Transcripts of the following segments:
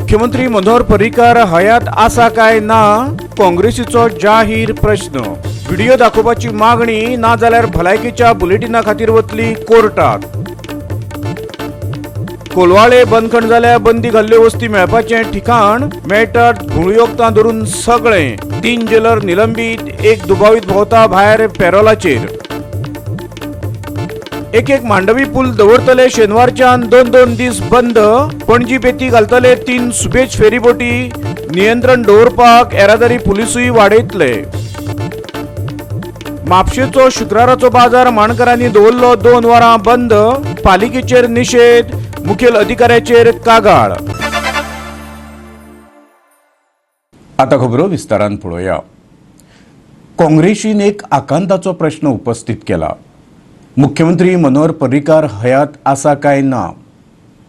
मुख्यमंत्री मनोहर पर्रीकार हयात आसा काय ना, काँग्रेसीचो जाहीर प्रश्न. व्हिडिओ दाखोवपाची मागणी, ना जाल्यार भलायकेच्या बुलेटिना खातीर वतली कोर्टात. कोलवाळे बंदखण जाल्या बंदी घाल्ल्यो वस्ती मेळपाचें ठिकाण, मेळटात घुंवळी धरून सगळें. 3 जेलर निलंबीत, 1 दुबावीत भोवता भायर पॅरोलाचेर. एक एक मांडवी पूल दवरतले शेनवारच्यान 2-2 दीस बंद. पणजी बेती घालतले 3 सुबेज फेरीबोटी, नियंत्रण दवरपाक येरादारी पुलिसूय वाडयतले. म्हापशेचो शुक्राराचो बाजार माणकरांनी दवरलो 2 वरां बंद. पालिकेचेर निशेध, मुखेल अधिकाऱ्याचेर कागाळ. आता खबरो विस्तारान पळोवया. काँग्रेसीन एक आकांताचो प्रश्न उपस्थित केला. मुख्यमंत्री मनोहर पर्रीकार हयात आसा काय ना,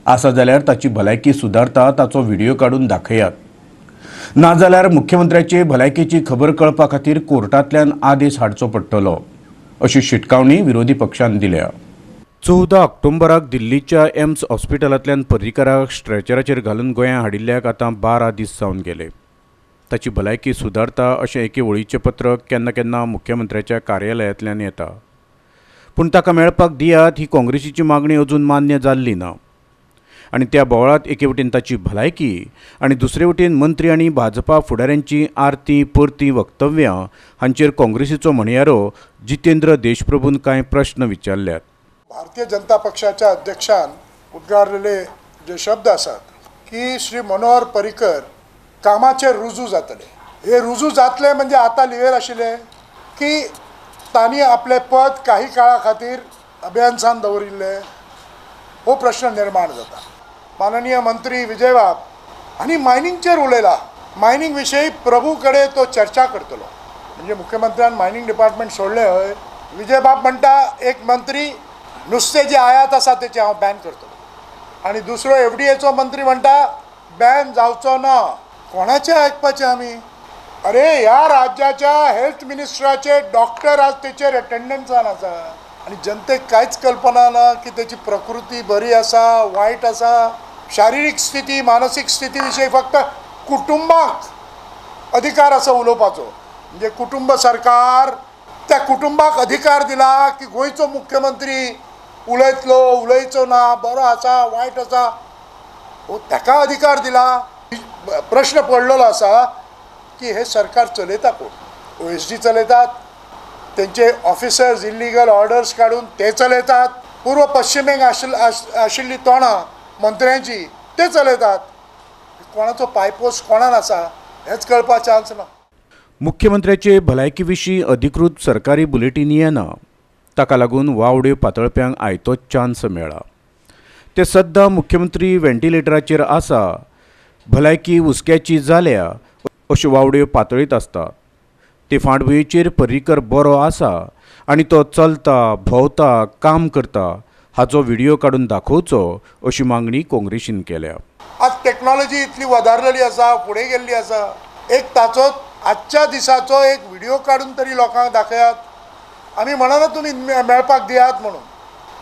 आसा जाल्यार ताची भलायकी सुदारता ताचो व्हिडिओ काडून दाखयात, ना जाल्यार मुख्यमंत्र्याचे भलायकेची खबर कळपा खातीर कोर्टांतल्यान आदेश हाडचो पडटलो, अशी शिटकावणी विरोधी पक्षान दिल्या. 14 ऑक्टोबराक दिल्लीच्या एम्स हॉस्पिटलांतल्यान पर्रीकाराक स्ट्रेचराचेर घालून गोंयांत हाडिल्ल्याक आतां 12 दीस जावन गेले. ताची भलायकी सुदारता अशें एके वळीचें पत्रक केन्ना केन्ना मुख्यमंत्र्याच्या कार्यालयांतल्यान येता, पूण ताका मेळपाक दियात ही काँग्रेसीची मागणी अजून मान्य जाल्ली ना. आनी त्या बोवाळांत एके वटेन ताची भलायकी आनी दुसरे वटेन मंत्री आनी भाजपा फुडाऱ्यांची आरती परती वक्तव्यां हांचेर काँग्रेसीचो म्हणयारो जितेंद्र देशप्रभून कांय प्रश्न विचारल्यात. भारतीय जनता पक्षाच्या अध्यक्षान उद्गारलेले जे शब्द आसात की श्री मनोहर पर्रीकर कामाचेर रुजू जातले, हे रुजू जातले म्हणजे आतां लिवेर आशिल्ले की तांणी आपलें पद काही काळा खातीर अभियन्सान दवरिल्लें, हो प्रश्न निर्माण जाता. माननीय मंत्री विजयबाब आनी मायनिंगचेर उलयला, मायनिंग विशयी प्रभू कडेन तो चर्चा करतलो, म्हणजे मुख्यमंत्र्यान मायनिंग डिपार्टमेंट सोडलें हय. विजयबाब म्हणटा एक मंत्री नुस्तें जे आयात आसा तेचें हांव बॅन करतलो, आनी दुसरो एफडीएचो मंत्री म्हणटा बॅन जावचो ना. कोणाचें आयकपाचें आमी? अरे ह्या राज्याच्या हेल्थ मिनिस्टराचे डॉक्टर आज तेचेर अटेंडन्सान आसा आनी जनतेक कांयच कल्पना ना की तेची प्रकृती बरी आसा वायट आसा, शारिरीक स्थिती मानसीक स्थिती विशयी फक्त कुटुंबाक अधिकार आसा उलोवपाचो. म्हणजे कुटुंब सरकार त्या कुटुंबाक अधिकार दिला की गोंयचो मुख्यमंत्री उलयतलो उलयचो ना, बरो आसा वायट आसा, हो ताका अधिकार दिला. प्रश्न पडलेलो आसा की हे सरकार चलयता कोण? OSD चलयतात, तेंचे ऑफिसर्स इल्लिगल ऑर्डर्स काडून ते चलयतात, पूर्व पश्चिमेक आशिल्ली तोंडां मंत्र्यांची ते चलयतात. कोणाचो पायपोस कोणान आसा हेंच कळपाक चान्स ना. मुख्यमंत्र्याचे भलायकी विशीं अधिकृत सरकारी बुलेटीन येना, ताका लागून वावड्यो पातळप्यांक आयतोच चान्स मेळ्ळा. ते सद्दां मुख्यमंत्री व्हेंटिलेटराचेर आसा, भलायकी हुस्क्याची जाल्या अश्यो वावड्यो पातळीत आसतात. ते फाटभुंयेचेर पर्रीकर बरो आसा आनी तो चलता भोंवता काम करता हाचो व्हिडिओ काडून दाखोवचो अशी मागणी काँग्रेसीन केल्या. आज टॅक्नॉलॉजी इतली वदारलेली आसा, फुडें गेल्ली आसा, एक ताचो आजच्या दिसाचो एक व्हिडिओ काडून तरी लोकांक दाखयात. आमी म्हणना तुमी मेळपाक दियात म्हणून,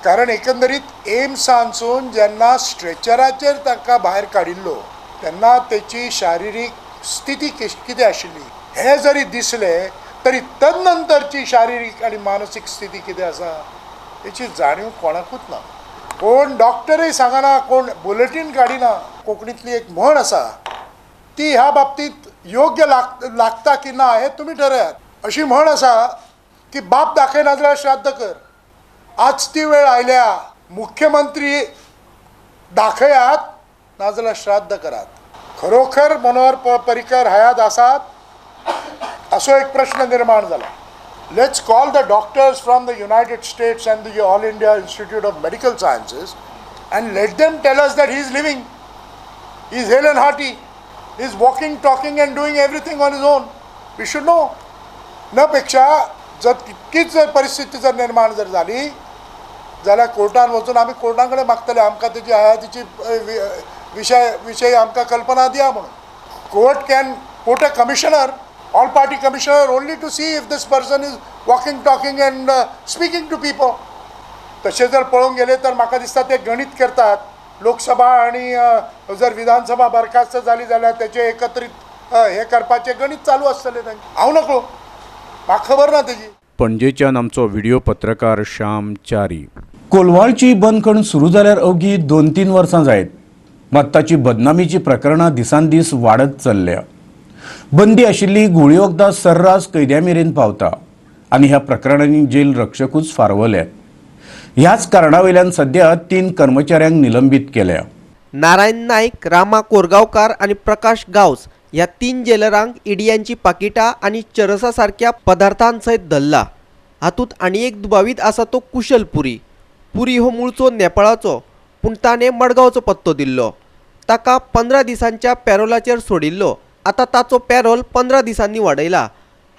कारण एकंदरीत एम्सांसून जेन्ना स्ट्रेचराचेर ताका भायर काडिल्लो तेन्ना तेची शारिरीक स्थिती कितें आशिल्ली हें जरी दिसलें तरी तदनंतरची शारिरीक आनी मानसीक स्थिती कितें आसा हेची जाणीव कोणाकूच ना. कोण डॉक्टरय सांगना, कोण बुलेटीन काडिना. कोंकणींतली एक म्हण आसा ती ह्या बाबतींत योग्य लागता की ना हें तुमी ठरयात. अशी म्हण आसा की बाप दाखयना जाल्यार श्राद्ध कर. आज ती वेळ आयल्या, मुख्यमंत्री दाखयात नाजाल्यार श्राद्ध करात. खरोखर मनोहर पर्रीकर हयात आसात असो एक प्रश्न निर्माण जाला. Let's call the doctors from the United States and the All India Institute of Medical Sciences and let them tell us that he is living, he is hale and hearty, he is walking, talking and doing everything on his own. We should know. न पेक्षा जर तितकीच जर परिस्थिती जर निर्माण जर जाली जाल्यार कोर्टान वचून आमी कोर्टा कडेन मागतले आमकां तेजी हयातीची विशय आमकां कल्पना दिया म्हणून. Court can put a commissioner, all party commissioner, only to see if this person is walking, talking and speaking to people. तशें जर पळोवंक गेले तर म्हाका दिसता ते गणीत करतात लोकसभा आनी जर विधानसभा बरखास्त जाली जाल्यार तेचे एकत्रीत हें करपाचें गणीत चालू आसतलें तांचें. हांव नकळो, म्हाका खबर ना तेजी. पणजेच्यान आमचो व्हिडिओ पत्रकार श्याम च्यारी. कोलवाळची बंदखण सुरू जाल्यार अवघी 2-3 वर्सां जायत, मात ताची बदनामीची प्रकरणां दिसान दीस वाडत चल्ल्या. बंदी आशिल्ली गुळी वखदां सर्रास कैद्या मेरेन पावता आनी ह्या प्रकरणांनी जेल रक्षकूच फारवल्यात. ह्याच कारणा वयल्यान सद्या 3 कर्मचाऱ्यांक निलंबीत केल्या. नारायण नाईक, रामा कोरगांवकार आनी प्रकाश गांवस ह्या 3 जेलरांक इडियांची पाकिटां आनी चरसा सारक्या पदार्थां सयत धरला. हातूंत आनी एक दुबावीत आसा तो कुशल पुरी. पुरी हो मुळचो नेपाळाचो, पूण ताणें मडगांवचो पत्तो दिल्लो. ताका 15 दिसांच्या पॅरोलाचेर सोडिल्लो. आतां ताचो पॅरोल 15 दिसांनी वाडयला.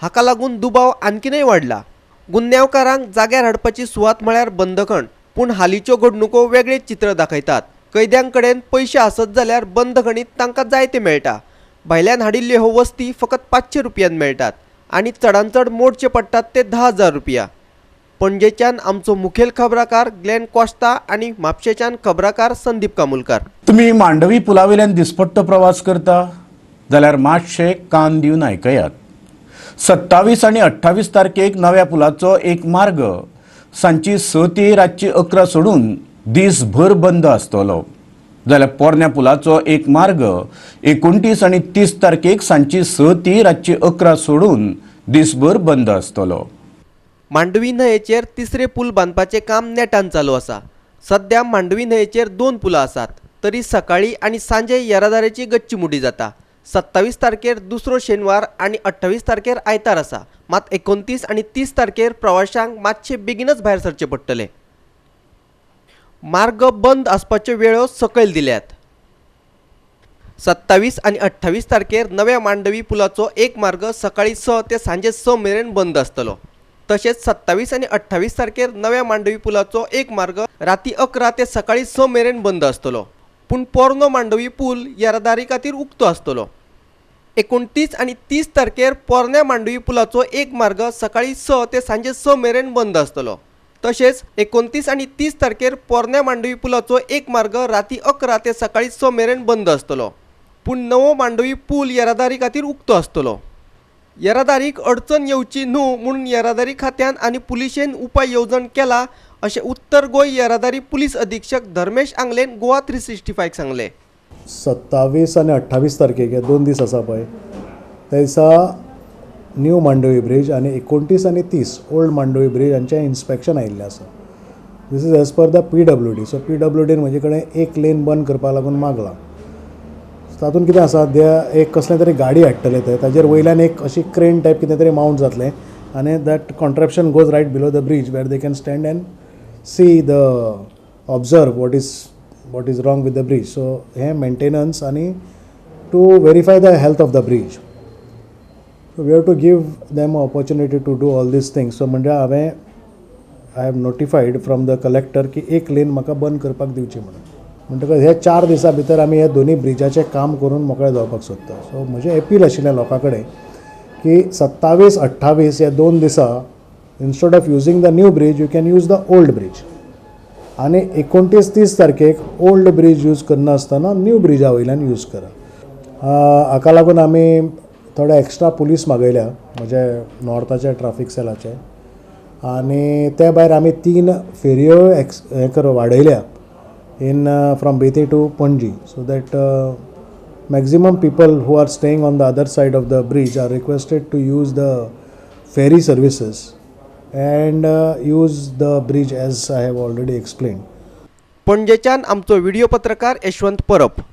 हाका लागून दुबाव आणखीनय वाडला. गुन्यांवकारांक जाग्यार हाडपाची सुवात म्हळ्यार बंदखण, पूण हालींच्यो घडणुको वेगळें चित्र दाखयतात. कैद्यां कडेन पयशे आसत जाल्यार बंदखणीत तांकां जायते मेळटा. भायल्यान हाडिल्ल्यो ह्यो वस्ती फकत 500 रुपयान मेळटात आनी चडान चड मोडचे पडटात ते 10,000 रुपया. पणजेच्यान आमचो मुखेल खबराकार ग्लेन कोस्ता आनी म्हापशेच्यान खबराकार संदीप कामुलकार. तुमी मांडवी पुलावेल्यान दिसपट्टो प्रवास करता जाल्यार मातशे कान दिवन आयकयात. 27 आनी 28 तारखेक नव्या पुलाचो एक मार्ग सांजची 6 ते रातची 11 सोडून दीसभर बंद आसतलो, जाल्यार पोरण्या पुलाचो एक मार्ग 29 आनी 30 तारखेक सांजची 6 ते रातची 11 सोडून दीसभर बंद आसतलो. मांडवी न्हंयेचेर तिसरे पूल बांदपाचें काम नेटान चालू आसा. सद्या मांडवी न्हंयेचेर 2 पुलां आसात, तरी सकाळी आनी सांजे येरादारीची गच्ची मुडी जाता. 27 तारखेर दुसरो शेनवार आनी 28 तारखेर आयतार आसा. मात 29 आनी 30 तारखेर प्रवाशांक मातशे बेगीनच भायर सरचें पडटलें. मार्ग बंद आसपाच्यो वेळो सकयल दिल्यात. 27 आनी 28 तारखेर नव्या मांडवी पुलाचो एक मार्ग सकाळी 6 ते सांजे 6 मेरेन बंद आसतलो. तशेंच 27 आनी 28 तारखेर नव्या मांडवी पुलाचो एक मार्ग राती 11 ते सकाळी 6 मेरेन बंद आसतलो. पूण पोरनो मांडवी पूल येरादारी खातीर उक्तो आसतलो. 29 आनी 30 तारखेर पोरण्या मांडवी पुलाचो एक मार्ग सकाळी 6 ते सांजे 6 मेरेन बंद आसतलो. तशेंच 29 आनी 30 तारखेर पोरण्या मांडवी पुलाचो एक मार्ग राती 11 ते सकाळी 6 मेरेन बंद आसतलो. पूण नवो मांडवी पूल येरादारी खातीर उक्तो आसतलो. येरादारीक अडचण येवची न्हू म्हणून येरादारी खात्यान आनी पुलिशेन उपाय येवजण केला अशें उत्तर गोंय येरादारी पुलीस अधीक्षक धर्मेश आंगलेन गोवा 365 सांगलें. 27 आनी 28 तारखेक हे 2 दीस आसा पळय, त्या दिसा न्यू मांडवी ब्रिज आनी 29 आनी 30 ओल्ड मांडवी ब्रिज हांचें इन्स्पेक्शन आयिल्लें आसा. This is as per the PWD. So PWDन म्हजे कडेन एक लेन बंद करपाक लागून मागलां. तातूंत कितें आसा, ते एक कसलें तरी गाडी हाडटले, ते ताजेर वयल्यान एक अशी क्रेन टायप कितें तरी मावंट जातलें आनी that contraption goes right below the bridge where they can stand and see the observe what is wrong with the bridge. So हें मेंटेनन्स आनी to verify the health of the bridge. So we have to give them opportunity to do all these things. So म्हणजे हांवें I have notified from the collector की एक lane म्हाका बंद करपाक दिवची म्हणून. म्हणटकच हे 4 दिसां भितर आमी हे दोनूय ब्रिजाचें काम करून मोकळे जावपाक सोदता. सो म्हजें अपील आशिल्लें लोकां कडेन की 27 28 ह्या 2 दिसा instead of using the new bridge you can use the old bridge. आनी 29 30 तारखेक ओल्ड ब्रीज यूज करनासतना न्यू ब्रिजा वयल्यान यूज करा. हाका लागून आमी थोडे एक्स्ट्रा पुलीस मागयल्या म्हणजे नॉर्थाचे ट्राफीक सेलाचे, आनी ते भायर आमी 3 फेरयो हें कर वाडयल्या in from Betim to Panaji, so that maximum people who are staying on the other side of the bridge are requested to use the ferry services and use the bridge as I have already explained. पणजेच्यान आमचो video पत्रकार यशवंत परब.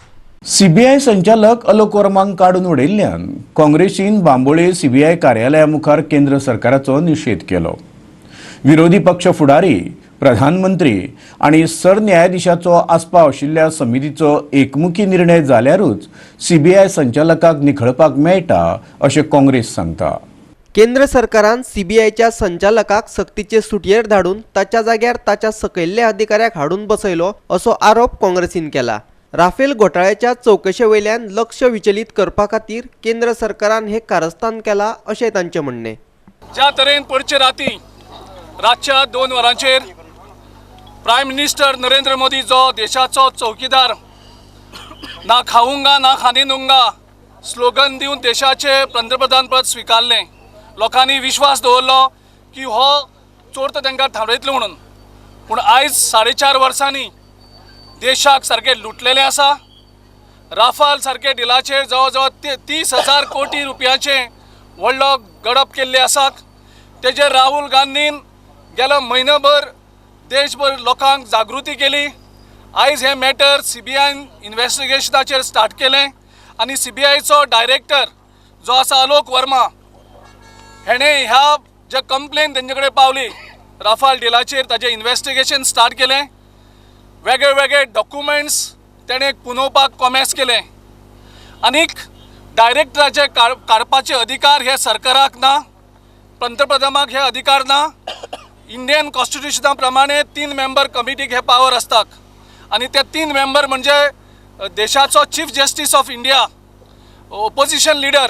CBI संचालक अलोक वर्मांक काडून उडयल्ल्यान काँग्रेसीन Bambolim CBI कार्यालया मुखार केंद्र सरकाराचो निशेध केलो. विरोधी पक्ष फुडारी, प्रधानमंत्री आनी सरन्यायाधीशाचो आस्पाव आशिल्ल्या समितीचो एकमुखी निर्णय जाल्यारूच सीबीआय संचालकाक निखळपाक मेळटा अशें काँग्रेस सांगता. केंद्र सरकारान सीबीआयच्या संचालकाक सक्तीचे सुटयेर धाडून ताच्या जाग्यार ताच्या सकयल्ल्या अधिकाऱ्याक हाडून बसयलो असो आरोप काँग्रेसीन केला. राफेल घोटाळ्याच्या चवकशे वयल्यान लक्ष विचलित करपा खातीर केंद्र सरकारान हे कारस्थान केला अशें तांचें म्हणणें. ज्या तरेन परचे राती रातच्या 2 वरांचेर प्रायम मिनिस्टर नरेंद्र मोदी जो देशाचो चौकीदार, ना खाऊंगा ना खाने दूंगा स्लोगन दिवन देशाचे पंतप्रधानपद स्विकारलें. लोकांनी विश्वास दवरलो की हो चोर तर तांकां थारयतलो म्हणून, पूण आयज 4.5 वर्सांनी देशाक सारकें लुटलेलें आसा. राफाल सारके डिलाचेर जवळ जवळ 30,000 कोटी रुपयाचें व्हडलो गडप केल्ले आसात. तेजेर राहुल गांधीन गेलो म्हयनोभर देशभर लोकांक जागृती केली. आयज हें मॅटर सीबीआयन इन्वेस्टिगेशनाचेर स्टार्ट केलें आनी सीबीआयचो डायरेक्टर जो आसा आलोक वर्मा हेणें ह्या जे कंप्लेन तेंचे कडेन पावली राफाल डिलाचेर ताजें इन्वेस्टिगेशन स्टार्ट केलें. वेगळे वेगळे डॉक्युमेंट्स तेणें पुनोवपाक कॉमेस केलें आनीक डायरेक्टराचे काडपाचे अधिकार हे सरकाराक ना, पंतप्रधानाक हे अधिकार ना. इंडियन कॉन्स्टिट्युशना प्रमाणे 3 मेंबर कमिटीक हे पावर आसतात आनी ते 3 मेंबर म्हणजे देशाचो chief justice of India, opposition leader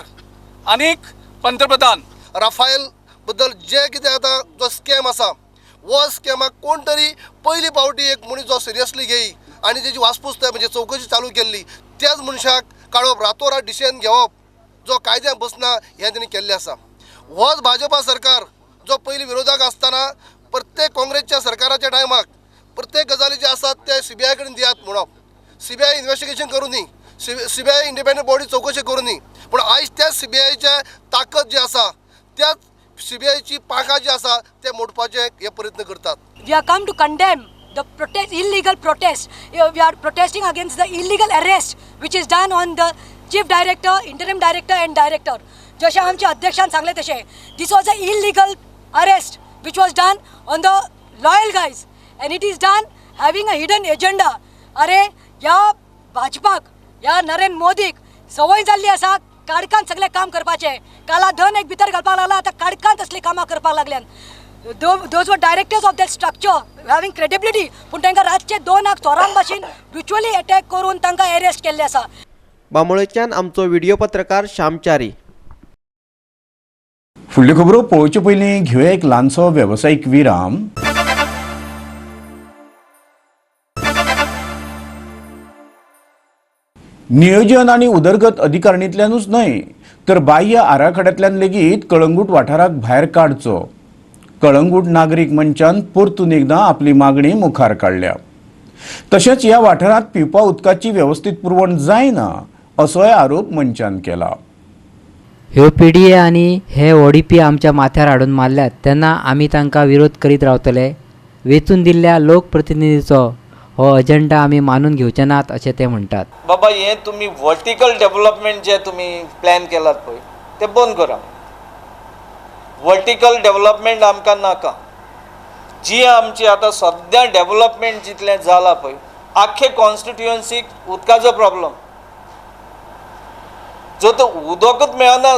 आनीक पंतप्रधान. राफायल बद्दल जे कितें आतां जो स्कॅम आसा हो स्कॅमाक कोण तरी पयली पावटी एक मनीस जो सिरियसली घेई आनी तेजी वासपूस म्हणजे चवकशी चालू केल्ली त्याच मनशाक काडप, रातोरात डिसिजन घेवप जो कायद्यान बसना हें तेणी केल्लें आसा. होच भाजपा सरकार जो पयलीं विरोधाक आसतना प्रत्येक काँग्रेसच्या सरकाराच्या टायमाक प्रत्येक गजाली जे आसात ते सीबीआय कडेन दियात म्हणप, सीबीआय इन्वेस्टिगेशन करूं न्ही, सीबीआय इंडिपेंडंट बॉडी चवकशी करूं न्ही, पूण आयज त्याच सीबीआयचे ताकद जी आसा त्याच सीबीआयची पांखां जी आसा ते मोडपाचे हे प्रयत्न करतात. We are come to condemn the protest, illegal protest. We are protesting against the illegal arrest which is done on the chief director, interim director and director. जशें आमच्या अध्यक्षान सांगलें तशें this was a illegal arrest which was done on the loyal guys and it is done having a hidden agenda. अरे ह्या भाजपाक, ह्या नरेंद्र मोदीक संवय जाल्ली आसा काडकान सगळें काम करपाचें. काला धन एक भितर घालपाक लागला, आतां काडकान तसलीं कामां करपाक लागल्यान. Those were directors of that structure having credibility, पूण तांकां रातचे 2 चोरां भाशेन ब्रुच्युअली अटॅक करून तांकां अरेस्ट केल्ले आसा. बांबोळेच्यान आमचो व्हिडिओ पत्रकार श्यामचारी. फुडल्यो खबरो पळोवचे पयलीं घेवया एक ल्हानसो वेवसायीक विराम. नियोजन आनी उदरगत अधिकारणींतल्यानूच न्हय तर बाह्य आराखड्यांतल्यान लेगीत कळंगूट वाठाराक भायर काडचो. कळंगूट नागरीक मंचान परतून एकदां आपली मागणी मुखार काडल्या. तशेंच ह्या वाठारांत पिवपा उदकाची वेवस्थीत पुरवण जायना असोय आरोप मंचान केला. ह्यो पीडीए आनी हे ओडीपी आमच्या माथ्यार हाडून मारल्यात तेन्ना आमी तांकां विरोध करीत रावतले. वेंचून दिल्ल्या लोकप्रतिनिधीचो हो अजेंडा आमी मानून घेवचे नात अशें ते म्हणटात. बाबा हें तुमी वर्टिकल डेवलपमेंट जे तुमी प्लॅन केलात पळय तें बंद करा. वर्टिकल डेवलपमेंट आमकां नाका. जी आमची आतां सद्या डेवलपमेंट जितलें जालां पळय आख्खे कॉन्स्टिट्युएन्सीक उदकाचो प्रॉब्लम, जो तो उदकूच मेळना.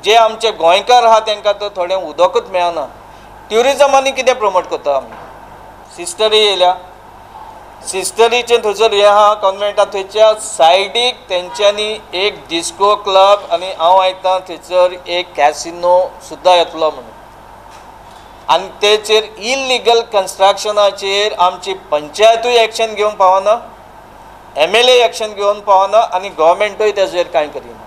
जे आमचे गोंयकार आहा तांकां तर थोडें उदकूच मेळना. ट्युरिजमांनी कितें प्रमोट करता आमी? सिस्टरी येयल्या, सिस्टरीचें थंयसर हें आहा कॉन्वेंटा, थंयच्या सायडीक तेंच्यांनी एक डिस्को क्लब आनी हांव आयकतां थंयसर एक कॅसिनो सुद्दां येतलो म्हणून. आनी तेचेर इलिगल कन्स्ट्रक्शनाचेर आमची पंचायतूय एक्शन घेवंक पावना, MLA action घेवन पावना आनी गव्हर्मेंटूय तेजेर कांय करिना.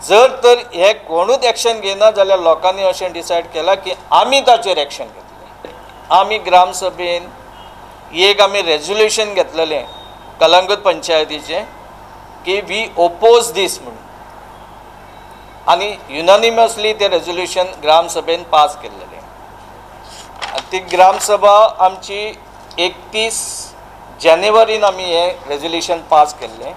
जर तर हे कोणूच एक्शन घेयना जाल्यार लोकांनी अशें डिसायड केलां की आमी ताचेर एक्शन घेतले. आमी ग्रामसभेन एक आमी रेजोल्युशन घेतलेलें कलंगूट पंचायतीचें की we oppose दीस म्हणून, आनी युनानिमसली तें रेजोल्युशन ग्रामसभेन पास केल्लेलें. आनी ती ग्रामसभा आमची 31 जानेवारीन आमी हें रेजोल्युशन पास केल्लें.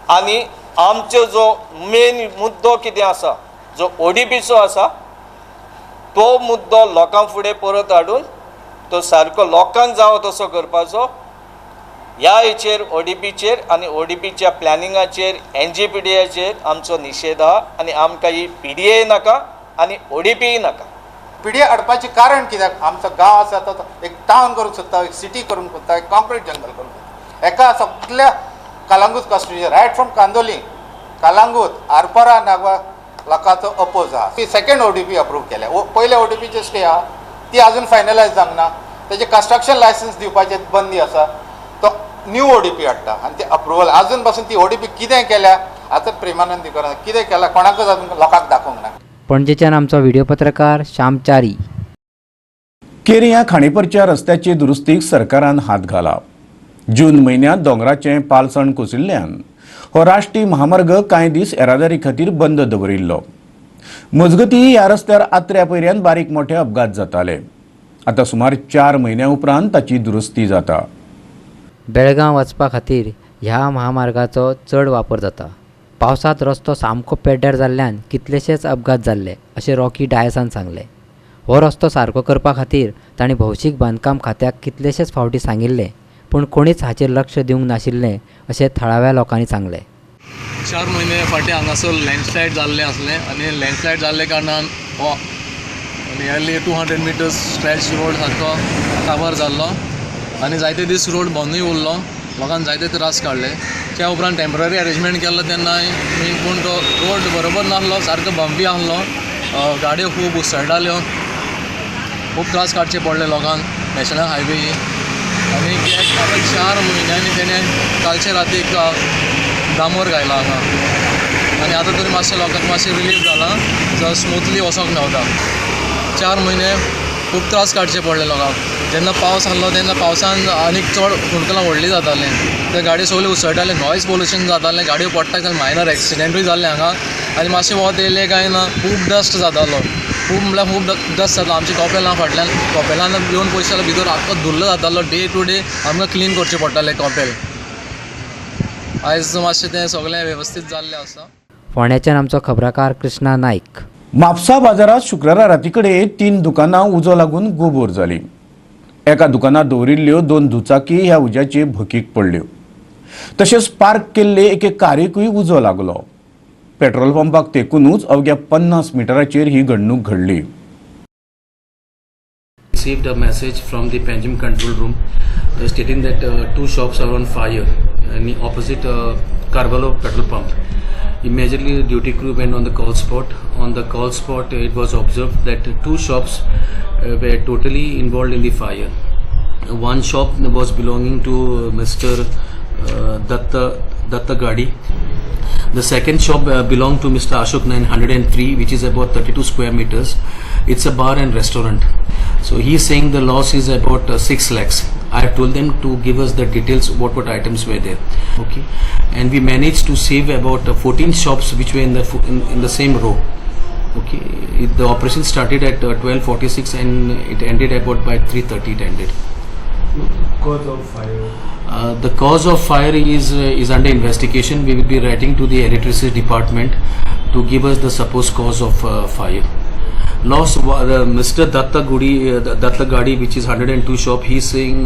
आनी आमचो जो मेन मुद्दो कितें आसा, जो ओडीपीचो आसा, तो मुद्दो लोकां फुडें परत हाडून तो सारको लोकांक जावो तसो करपाचो. ह्या हेचेर ओडीपीचेर आनी ओडीपीच्या प्लॅनिंगाचेर एनजीपीडीएचेर आमचो निशेध आहा आनी आमकां ही पीडीए नाका आनी ओडीपीय नाका. पीडीए हाडपाचें कारण कित्याक? आमचो गांव आसा तो एक टावन करूंक सोदता, एक सिटी करूंक सोदता, एक कॉन्क्रीट जंगल करूंक सोदता. एका सगल्या Calangute constituency right from Candolim, Calangute, Arpora, Nagwa लोकांचो अपोज आहा. सेकेंड ओडीपी अप्रूव केल्या. पयल्या ओडीपीचे स्टे आहा, ती अजून फायनलायज जावंक ना. तेजे कन्स्ट्रक्शन लायसन्स दिवपाचें बंदी आसा. तो न्यू ओडीपी हाडटा आनी ते अप्रुवल अजून पासून ती ओडीपी कितें केल्या आतां प्रेमानंद दिवकर कितें केलां कोणाकूच अजून लोकांक दाखोवंक ना. पणजेच्यान आमचो व्हिडिओ पत्रकार श्याम च्यारी. केरयां खाणेपरच्या रस्त्याचे दुरुस्तीक सरकारान हात घाला. जून म्हयन्यांत दोंगराचें पालसण कोसळिल्ल्यान हो राष्ट्रीय महामार्ग कांय दीस येरादारी खातीर बंद दवरिल्लो. मजगती ह्या रस्त्यार आत्र्या पयऱ्यान बारीक मोठे अपघात जाताले. आतां सुमार 4 म्हयन्या उपरांत ताची दुरुस्ती जाता. बेळगांव वचपा खातीर ह्या महामार्गाचो चड वापर जाता. पावसांत रस्तो सामको पेड्ड्यार जाल्ल्यान कितलेशेच अपघात जाल्ले अशें रॉकी डायसान सांगलें. हो रस्तो सारको करपा खातीर तांणी भौशीक बांदकाम खात्याक कितलेशेच फावटी सांगिल्लें, पूण कोणीच हाचेर लक्ष दिवंक नाशिल्लें अशें थळाव्या लोकांनी सांगलें. 4 म्हयने फाटीं हांगासर लँडस्लायड जाल्लें आसलें आनी लँडस्लायड जाल्ले कारणान हो नियरली 200 मिटर्स स्ट्रेच रोड सारको काबार जाल्लो आनी जायते दीस रोड बंदूय उरलो. लोकांक जायते त्रास काडले. त्या उपरांत टेम्पररी अरेंजमेंट केल्लो तेन्नाय पूण तो रोड बरोबर नासलो, सारको बम्पी आसलो, गाडयो खूब उसळटाल्यो, खूब त्रास काडचे पडले लोकांक नॅशनल हायवे. आनी आतां 4 म्हयन्यांनी तेणें कालचे रातीक डांबर घायला हांगा आनी आतां तरी मातशें लोकांक मातशें रिलीफ जालां, जर स्मुथली वचोंक मेवता. 4 म्हयने खूब त्रास काडचे पडले लोकांक. जेन्ना पावस आसलो तेन्ना पावसान आनीक चड हुडकलां व्हडलीं जातालीं, ते गाडयो सगळ्यो उसळटाले, नॉयज पोल्युशन जातालें, गाडयो पडटा जाल्यार मायनर एक्सिडेंटूय जाल्ले हांगा. आनी मातशें वत येयलें काय ना खूब डस्ट जातालो, खूब म्हणल्यार खूब डस्ट जातालो. आमचें कॉपेलां फाटल्यान कॉपेलान येवन पयशे जाल्यार भितर आख्खो धुल्ल जातालो. डे टू डे आमकां क्लीन करचें पडटालें कॉपेल. आयज मातशें तें सगळें वेवस्थीत जाल्लें आसा. फोंड्याच्यान आमचो खबराकार कृष्णा नायक. म्हापसा बाजारांत शुक्रारा राती कडेन 3 दुकानां उजो लागून गोबोर जाली. एका दुकानात दवरिल्ल्यो 2 दुचाकी ह्या उज्याचे भकीक पडल्यो. तशेंच पार्क केल्ले एके कारीकूय उजो लागलो. पेट्रोल पंपाक तेकूनच अवघ्या 50 मिटराचेर ही घडणूक घडली. Received a message from the Panjim control room stating that 2 shops are on fire in the opposite Carvalho petrol pump. Immediately the duty crew went on the call spot. On the call spot it was observed that 2 shops were totally involved in the fire. One shop was belonging to Mr. Datta Gadi. The second shop belonged to Mr. Ashok 903, which is about 32 square meters. It's a bar and restaurant. So he is saying the loss is about 6 lakhs. I have told them to give us the details what items were there. Okay, and we managed to save about 14 shops which were in the same row. Okay, the operation started at 12:46 and it ended about by 3:30. It ended. Cause of fire? The cause of fire is under investigation. We will be writing to the electricity department to give us the supposed cause of fire. Loss, Mr. Datta Gadi, which is 102 shop, he is saying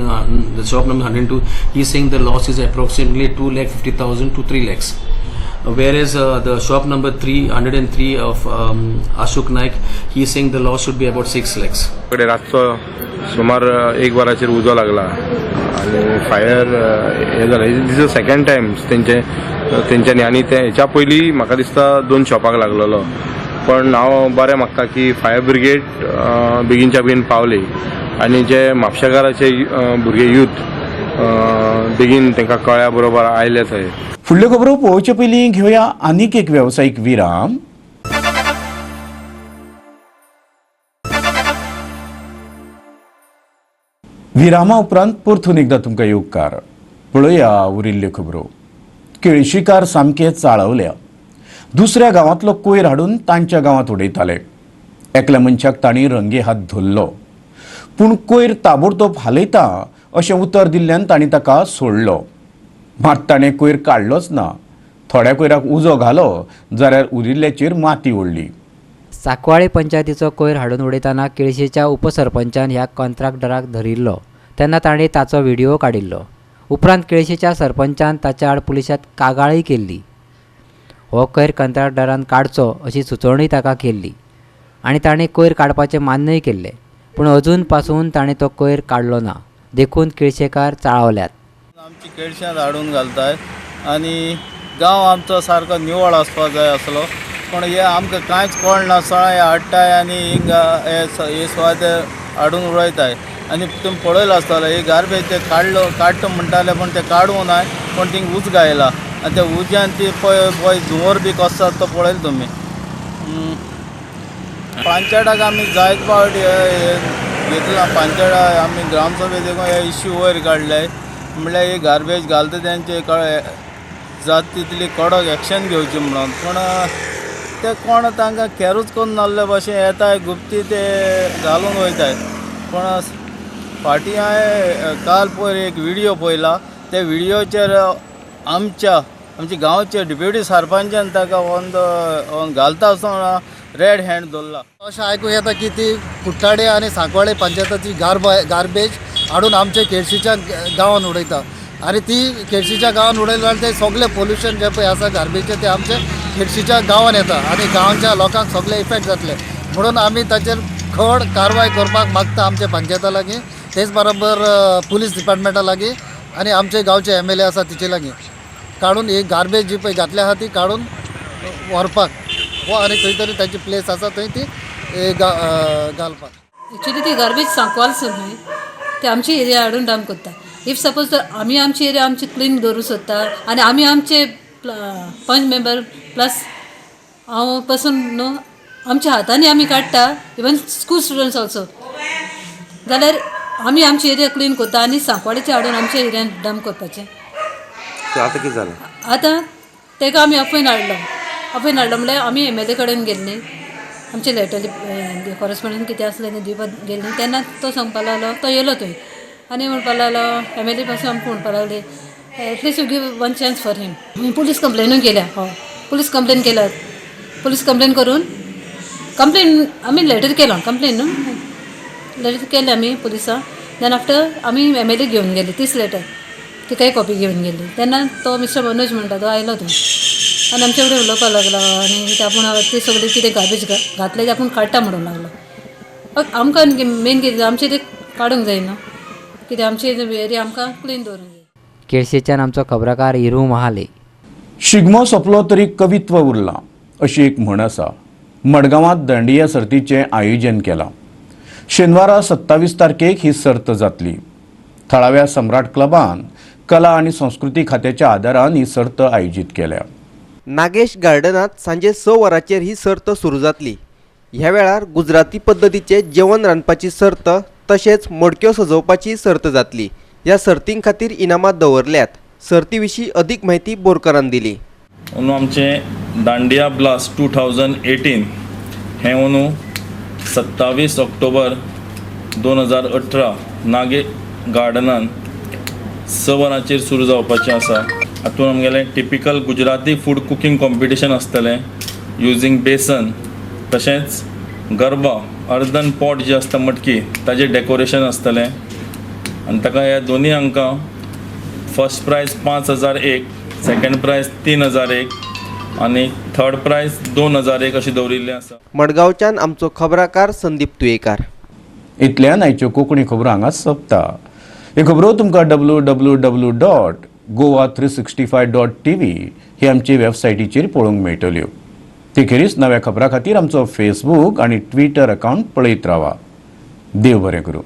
the shop number 102. He is saying the loss is approximately 2,50,000 to 3 lakhs. Whereas the shop number 303 of Ashok Naik, he is saying the loss should be about 6 lakhs. रातचो सुमार 1 वराचेर उजो लागला आनी fire हें जालें. This is second time तेंच्यांनी आनी ते हेच्या पयलीं म्हाका दिसता 2 शॉपाक लागलेलो. पण हांव बरें मागता की फायर ब्रिगेड बेगीनच्या बेगीन पावली आनी जे म्हापशेकाराचे भुरगे यूथ बेगीन तांकां कळ्ळ्या बरोबर आयले थंय. फुडल्यो खबरो पळोवचे पयलीं घेवया आनीक एक वेवसायीक विराम. विरामा उपरांत परतून एकदां तुमकां येवकार. पळोवया उरिल्ल्यो खबरो. केळशीकार सामके चाळवल्या. दुसऱ्या गांवांतलो कोयर हाडून तांच्या गांवांत उडयताले. एकल्या मनशाक तांणी रंगे हात धरलो, पूण कोयर ताबडतोब हालयता अशें उतर दिल्ल्यान तांणी ताका सोडलो. मात ताणें कोयर काडलोच ना. थोड्या कोयराक उजो घालो जाल्यार उरिल्ल्याचेर माती ओडली. साकवाळे पंचायतीचो कोयर हाडून उडयतना केळशेच्या उपसरपंचान ह्या कॉन्ट्रॅक्टराक धरिल्लो तेन्ना ताणें ताचो व्हिडिओ काडिल्लो. उपरांत केळशेच्या सरपंचान ताच्या आड पुलिसांत कागाळय केल्ली. हो कोयर कंत्राटदारान काडचो अशी सुचोवणी ताका केल्ली आनी ताणें कोयर काडपाचें मान्यय केल्लें, पूण अजून पासून ताणें तो कोयर काडलो ना. देखून केळशेकार चाळवल्यात. आमची केळश्यांत हाडून घालतात आनी गांव आमचो सारको निवळ आसपाक जाय आसलो, पूण हे आमकां कांयच कळनासतना हे हाडटाय आनी हिंगा हे सुवातेर हाडून उडयताय. आनी तुमी पळयलां आसतलें ही गार्बेज ते काडलो काडटा म्हणटाले पूण ते काडूंक ना, पूण थिंग उजो आयला आनी त्या उज्यान ती पळय पळय धुंवर बी कसो जाता तो पळयलो तुमी. पंचायताक आमी जायत फावट घेतला, पंचायत आमी ग्रामसभेत देखून हे इश्यू वयर काडले, म्हणल्यार ही गार्बेज घालता तेंचे जात तितली कडक एक्शन घेवची म्हणून, पूण ते कोण तांकां कॅरूच करून नासले भशेन येताय गुप्ती ते घालून वयताय. पूण फाटीं हांवें काल पयर एक व्हिडियो पळयला, त्या व्हिडियोचेर आमच्या आमच्या गांवचे डेप्युटी सरपंचान ताका ऑन घालता आसतना रेड हँड धरला. अशें आयकूंक येता की ती कुट्टाळे आनी सांकवाळे पंचायताची गार्बेज हाडून आमचे केळशीच्या गांवान उडयता आनी ती केळशीच्या गांवान उडयली जाल्यार ते सगळें पोल्युशन जें पळय आसा गार्बेजचें तें आमचे केळशीच्या गांवान येता आनी गांवच्या लोकांक सगळें इफेक्ट जातलें म्हणून आमी ताचेर खर कारवाय करपाक मागता आमच्या पंचायता लागीं, तेच बरोबर पुलीस डिपार्टमेंटा लागीं आनी आमचे गांवचे MLA आसा तिचे लागीं काडून ही गार्बेज जी पळय घातल्या आसा ती काडून व्हरपाक वो आनी खंय तरी ताची प्लेस आसा थंय ती घालपाक. एक्चुली ती गार्बेज सांकवालसून न्हय ते आमची एरिया हाडून डंप करता. If suppose तर आमी आमची एरिया आमची क्लीन दवरूंक सोदता आनी आमी आमचे पंच मेंबर प्लस हांव पसून न्हू आमच्या हातांनी आमी काडटा, इवन स्कूल स्टुडंट्स ऑल्सो, जाल्यार आमी आमची एरिया क्लीन करता आनी सांकवाळेचे हाडून आमच्या एरियान डंप करपाचें. आतां कितें जालें? आतां ताका आमी आपोवन हाडलो, आपोवन हाडलो म्हणल्यार आमी MLA कडेन गेल्ली, आमचे लेटर कॉरस्पोंडंट कितें आसलें तें दिवपाक गेल्ली, तेन्ना तो सांगपाक लागलो, तो येयलो थंय आनी म्हणपाक लागलो MLA पासून आमकां म्हणपाक लागली at least you give one chance for him. Police कंप्लेनूय केल्या, हय पुलीस कंप्लेन केल्या, पुलीस कंप्लेन करून कंप्लेन आमी लेटर केलो, कंप्लेन न्हू लेटर केलें आमी पुलिसां. Then after आमी MLA घेवन गेली तीच लेटर, तिकाय कॉपी घेवन गेली. तेन्ना तो मिस्टर मनोज म्हणटा तो आयलो थंय आनी आमचे कडेन उलोवपाक लागलो आनी ते आपूण ती सगळी कितें गार्बेज घातले ते आपूण काडटा म्हणूंक लागलो. आमकां मेन कितें आमचें तें काडूंक जायना, कित्याक आमची एरिया आमकां क्लीन दवरूंक जाय. केळशेच्यान आमचो खबराकार हिरू महाले. शिगमो सोंपलो तरी कवित्व उरलां अशी एक म्हण आसा. मडगांवांत दांडिया सर्तीचें आयोजन केलां. शेनवारा 27 तारखेक ही सर्त जातली. थळाव्या सम्राट क्लबान कला आनी संस्कृती खात्याच्या आदारान ही सर्त आयोजीत केल्या. नागेश गार्डनांत सांजे 6 वरांचेर ही सर्त सुरू जातली. ह्या वेळार गुजराती पद्दतीचे जेवण रांदपाची सर्त तशेंच मडक्यो सजोवपाची सर्त जातली. ह्या सर्तीं खातीर इनामां दवरल्यात. सर्ती विशीं अदीक म्हायती बोरकरान दिली. अंदू आमचें दांडिया ब्लास्ट 2018 हें अंदू 27 ऑक्टोबर 2018 नागे गार्डनान 6 वरांचेर सुरू जावपाचें आसा. हातूंत आमगेलें typical Gujarati food cooking competition आसतलें युजींग बेसन, तशेंच गरबा अर्दन पॉट जी आसता मटकी ताजें डेकोरेशन आसतलें आनी ताका ह्या दोनूय हांकां फर्स्ट प्रायज 5001, सेकंड प्रायज 3001 आनी थर्ड प्रायज 2001 अशी दवरिल्लें आसा. मडगांवच्यान आमचो खबराकार संदीप तुयेकार. इतल्यान आयच्यो कोंकणी खबरो हांगा सोंपता. ह्यो खबरो तुमकां www.goa365.tv ही आमची वेबसायटीचेर पळोवंक मेळटल्यो. ते खेरीज नव्या खबरां खातीर आमचो फेसबूक आनी ट्विटर अकावंट पळयत रावा. देव बरें करूं.